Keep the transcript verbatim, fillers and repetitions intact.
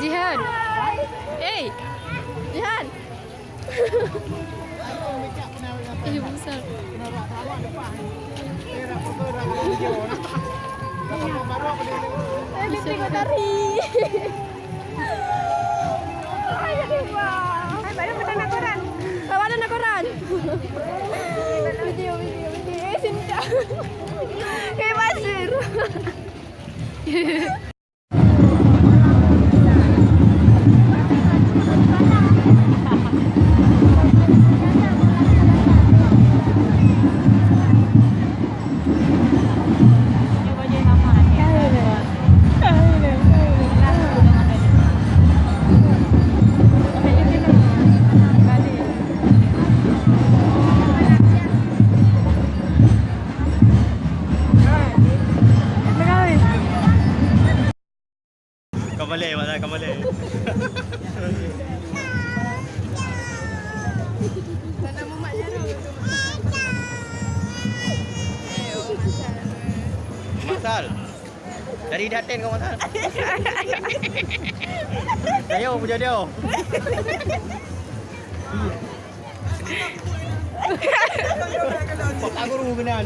Jihan. Eh, Jihan. Eh, besar. Eh, dia tengok tari. Hai, aduh, wah. Hai, baru pernah nak koran. Hai, baru nak koran. Video, video, video. Eh, sini tak. Eh, pasir. Kamalé, mana kamalé? Masal. Dari daten kau, Masal. Ayo, puja dia. Pak guru keunan.